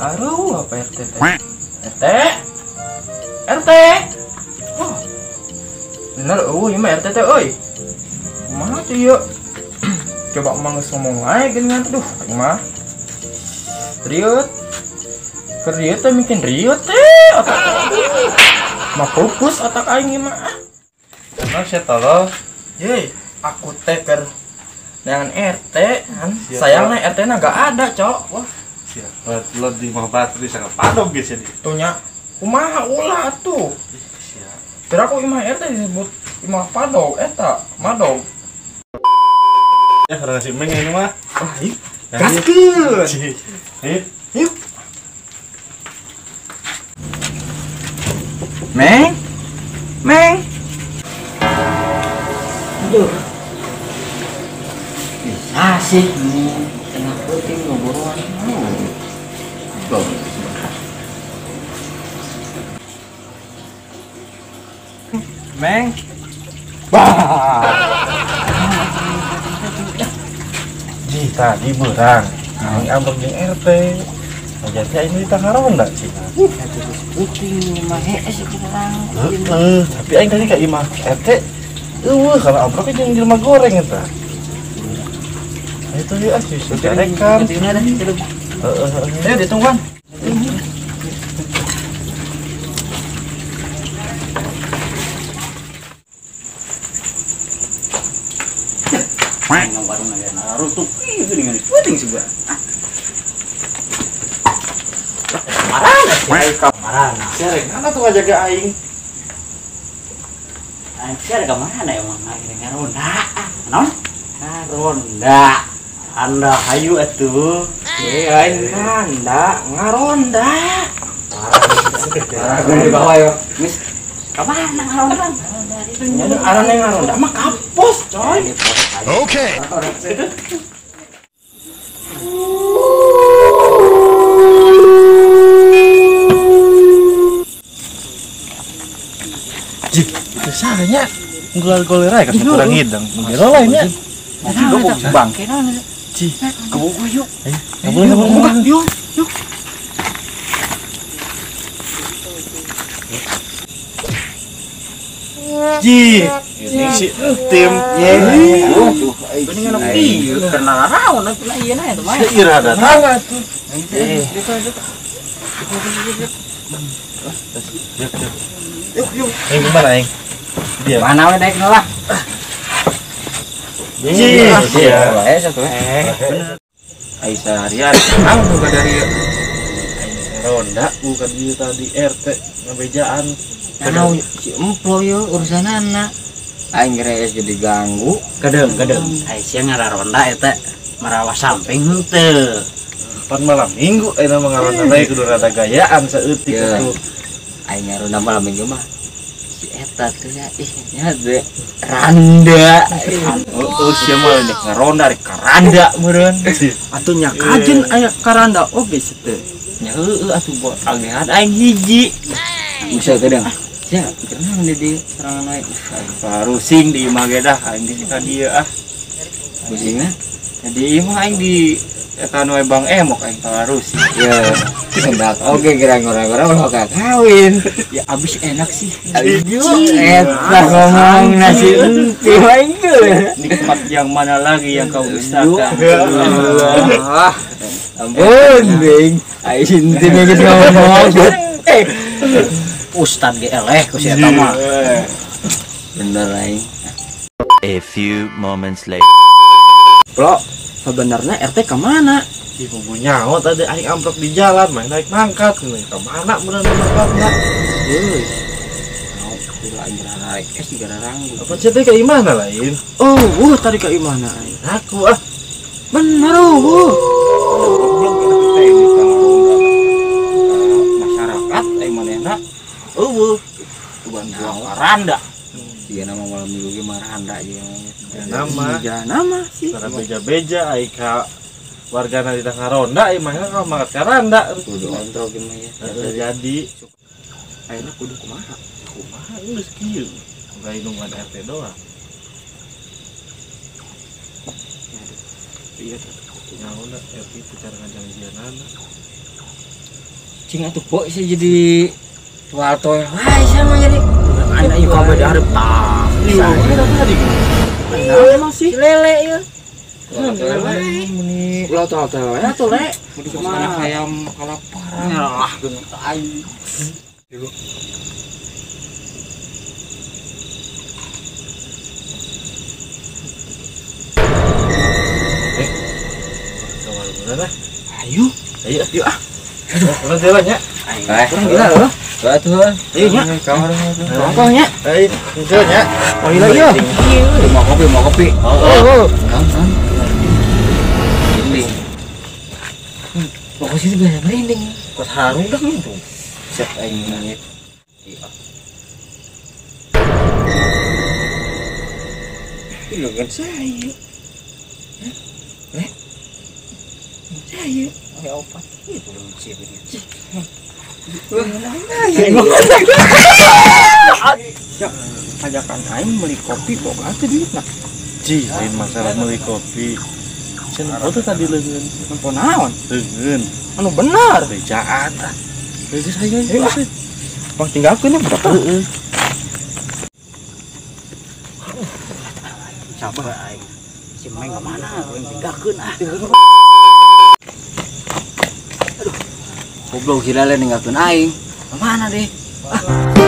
Aduh, apa RT teh? RT? RT? Wah. Bener eueuh ieu mah RT teh euy. Kumaha tuh ieu? Coba emang geus ngomong wae geuningan aduh, aing mah. Riut. Keur riut teh bikin riut teh otak. Mah fokus otak aing ieu mah. Kenapa sih tolong? Ye, aku teh keur dengan RT kan. Sayangnya RT na gak ada, Cok. Wah, siapa lo di mah bateri sangat padong guys ya. Tuhnya kumaha ulah tuh. Siap. Kira aku imah RT disebut imah padog eta, madog. Ya karena si Meng ini mah. Wah, ih. Gaskeun. Ayo. Yuk. Meng. Meng. Aduh. Bisa sih tengah penting ngobrolan mau. Meng. Wah. Ji tadi berang. Aing ambruk jeung RT. Jadi aing di Tangaronda sih. Eta geus penting mah hees urang. Heeh, tapi aing tadi ka imah RT eueuh kalau ambruk jeung jelema goreng eta. Itu ya sih carekan. Heeh. Ayo ditungguan. Nang warung aja narutuk ieu geuningan penting sih gua. Marana sih kamarana. Serek mana tuh ngajaga aing? Aing sia ka mana emang aing ngaronda. Naon? Ngaronda. Anda hayu atuh. Eh aing nganda, ngaronda. Parah di bawah yo. Geus ka mana ngaronda? Nya arane ngaronda mah kapos, coy. Oke. Ji, itu sahanya nggular-goler aja kan kurang hidang. Menggelo lainnya. Bangke. Ji, kebogo yuk. Ayo, boleh, yuk, yuk. Ji, ini si tim. Ini kan ieu karena raon atuh lah ieu na eta mah. Ira datang atuh. Yuk, yuk. Aing gimana aing? Dia. Mana we daek lah. Ji, iya. Satu Bener. Ai seharian ang buka dari aing ronda bukan dia tadi RT ngebejaan. Karena si emplo yo urusanana. Aing geus jadi ganggu. Kadang-kadang ai sia ngararonda eta marawa samping henteu. Pan malam minggu eta mah ngaronda teh kudu rada gayaan saeutik atuh. Aing ngaronda malam minggu mah si eta tuh ya ih nya teh randa. Oh, sia mah nek ngaronda rek karanda meureun. Atuh nya kajen aya karanda oge sih teh. Nya heueuh atuh buat agehan aing hiji. Bisa kadang. Ya, kenapa di serangan naik? Baru sing di imah ge dah aing geus ka dieu ah. Pusingna? Di imah aing di eta nu Bang Emok aing parusing. Ya, enak. Oke, kira ngora-ngora ulah kawin. Ya abis enak sih. Eta ngomong nasi enti aing geus. Nikmat yang mana lagi yang kau dustakan? Ah. Ampun, bing. Aing enti geus ngomong. Ustad ge eleh ku si eta mah. Bener aing. A few moments later. Bro, sebenarnya RT ke mana? Ibu nyaho tadi aing amprok di jalan, main naik mangkat, ke mana bener mangkatna? Euy. Mau kudu aing naik es juga ranggu. Apa sih teh ka imahna lain? Oh, tadi ka imahna aing. Aku ah. Bener oh. Goblok eta teh di masyarakat aing manehna. Eueuh. Tuban buang karanda. Iya nama malam minggu ge mah randa ieu. Nama. Nama sih. Karena beja-beja ai ka wargana di Tangaronda ai mah ka mangkat karanda. Kudu kontrol ge mah ya. Jadi ayeuna kudu kumaha? Kumaha geus kieu. Lain nungguan RT doang. Iya tuh. Nyaho da RT itu cara ngajanjianana. Cing atuh poe sih jadi tual toel wae sama jadi. Aing ieu kabeh dihareup tah. Iya, tadi. Benar emang sih. Si lele ieu. Meni ulah toel-toel we atuh le. Mana hayam kalaparan. Nyalah geus aing. Ayo, Ayo, yuk ah. Aduh, urang teh nya. Kurang gila loh. Atuh. Ayo nya. Rongkong nya. Ayo, henteu nya. Oh iya iya. Mau kopi, mau kopi. Oh. Kan. Merinding. Pokoknya sih biasa merinding. Kok harudang itu. Set aing nanya. Lu kan saya. Hah? Saya. Ya opat itu lucu begitu. Ya, ajakan aing beli kopi boga teh duitna. Ji, lain masalah beli kopi. Cenah foto tadi leungeun. Nempo naon? Leungeun. Anu bener. Bejaan ah. Geus ayo ayo. Bang tinggalkeun ya budak. Heeh. Sabar aing. Si Meng ka mana? Aing tinggalkeun ah. Goblok si Lele ninggalkeun aing. Ka mana deh? Ah.